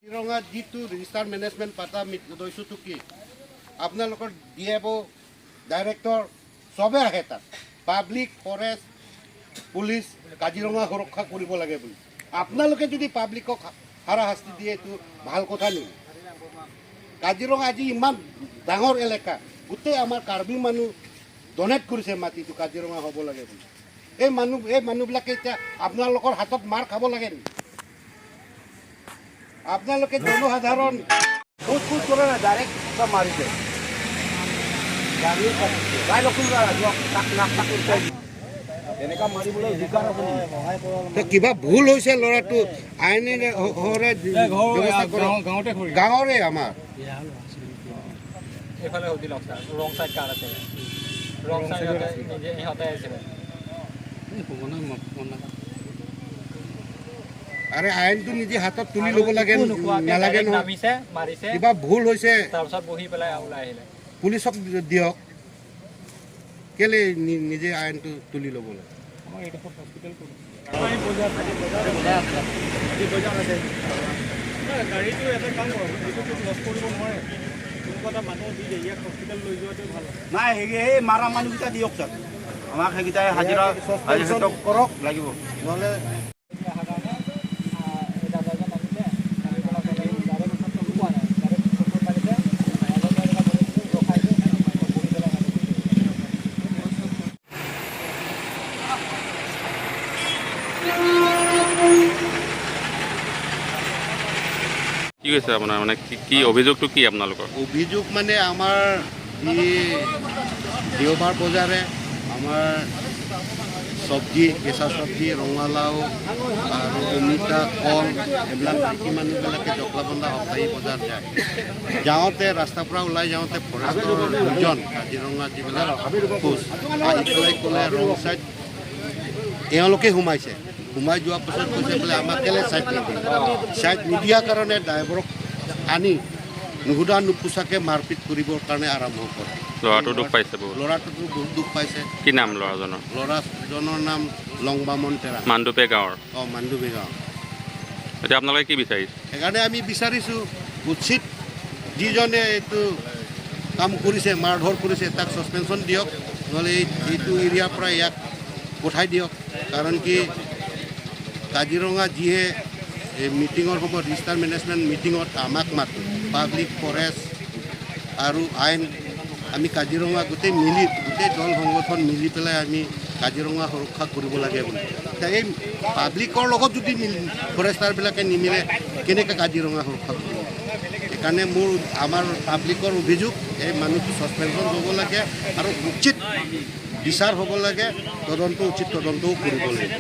কাজিৰঙাত যিটো register management পাতা উদ্দেশ্যটো কি? আপোনালোকৰ ডিএফঅ', ডাইৰেক্টৰ চবে আহে তাত। পাব্লিক, ফৰেষ্ট, পুলিচ, কাজিৰঙা সুৰক্ষা কৰিব লাগে বুলি। আপোনালোকে যদি পাব্লিকক হাৰাশাস্তি দিয়ে, এইটো ভাল কথা নেকি? কাজিৰঙা আজি ইমান ডাঙৰ এলেকা, গোটেই আমাৰ কাৰ্বি মানুহ ডনেট কৰিছে মাটিটো কাজিৰঙা হ'ব লাগে বুলি। এই মানুহবিলাকে এতিয়া আপোনালোকৰ হাতত মাৰ খাব লাগে নেকি? আপোনালোকে জনসাধাৰণ খোজ খোজ কৰে না, ডাইৰেক্ট চব মাৰিছে। গাড়ী তাক উঠাই তেনেকুৱা মাৰিবলৈ অধিকাৰ আছে নেকি? কিবা ভুল হৈছে ল'ৰাটো, আইনেৰে ব্যৱস্থা কৰক। গাঁৱৰে আমাৰ। এইফালে সুধি লওক ছাৰ, ৰং চাইড কাৰ আছে? ৰং চাইড নিজে ইহঁতে আহিছিলে। আৰে, আইনটো নিজে হাতত তুলি ল'ব লাগে একো নোকোৱাকে নালাগে direct নহয়। নামিছে, মাৰিছে। কিবা ভুল হৈছে। তাৰপিছত বহি পেলাই ওলাই আহিলে। পুলিচক দিয়ক। কেলে নিজে আইনটো তুলি ল'ব লাগে? গাড়ীটো এটা কাম কৰক, এইটো লছ কৰিব নোৱাৰে। কোনোবা এটা মানুহ দি দিয়ে, ইয়াক হস্পিটেল লৈ যোৱাটোৱে ভাল। নাই, সেই মাৰা মানুহকেইটা দিয়ক ছাৰ আমাক। সেইকেইটাই হাজিৰা ছাছপেনশ্যন কৰক। লাগিব। নহ'লে অহাৰ কাৰণে এই দাদাজন নামিছে, নামি পেলাই ক'লে, ডাইৰেক্ট একো কোৱা নাই, ডাইৰেক্ট চকুত মাৰিছে। ৰখাইছে, বহি পেলাই মাৰিছে। কি হৈছে আপোনাৰ, মানে কি কি অভিযোগটো কি আপোনালোকৰ? অভিযোগ মানে আমাৰ যি দেওবাৰ বজাৰে আমাৰ চব্জি, কেঁচা চব্জি, ৰঙালাও আৰু অমিতা, কল, এইবিলাক মাইকী মানুহবিলাকে জখলাবন্ধা সপ্তাহী বজাৰ যায়। যাওঁতে ৰাস্তাৰ পৰা ওলাই যাওঁতে ফৰেষ্টৰ দুজন, কাজিৰঙা যিবিলাক ফৌজ, আহি পেলাই ক'লে ৰং চাইড এওঁলোকে সোমাইছে। সোমাই যোৱাৰ পাছত কৈছে বোলে আমাক কেলৈ ছাইড নিদিয়ে? ছাইড নিদিয়াৰ কাৰণে ড্ৰাইভাৰক আনি নুসুধা নুপুচাকৈ মাৰপিট কৰিবৰ কাৰণে আৰম্ভ কৰে। ল'ৰাটো দুখ পাইছে বহুত। ল'ৰাটোতো বহুত দুখ পাইছে। কি নাম ল'ৰাজনৰ? ল'ৰাজনৰ নাম লংবামন টেৰা। মাণ্ডুপে গাঁৱৰ? অঁ, মাণ্ডুবী গাঁও। এতিয়া আপোনালোকে কি বিচাৰিছে? সেইকাৰণে আমি বিচাৰিছোঁ, উচিত যিজনে এইটো কাম কৰিছে, মাৰধৰ কৰিছে, তাক ছাছপেনশ্যন দিয়ক, নহ'লে এইটো এৰিয়াৰ পৰা ইয়াক পঠাই দিয়ক। কাৰণ কি, কাজিৰঙা যিয়ে এই মিটিঙৰ সময়ত, ৰেজিষ্টাৰ মেনেজমেণ্ট মিটিঙত আমাক মাতে, পাব্লিক, ফৰেষ্ট আৰু আইন, আমি কাজিৰঙা গোটেই মিলি, গোটেই দল সংগঠন মিলি পেলাই আমি কাজিৰঙা সুৰক্ষা কৰিব লাগে বুলি। এতিয়া এই পাব্লিকৰ লগত যদি মিলি ফৰেষ্টাৰবিলাকে নিমিলে, কেনেকৈ কাজিৰঙা সুৰক্ষা কৰিব? সেইকাৰণে আমাৰ পাব্লিকৰ অভিযোগ, এই মানুহটো ছাছপেনশ্যন হ'ব লাগে আৰু উচিত বিচাৰ হ'ব লাগে, তদন্ত, উচিত তদন্তও কৰিব লাগিব।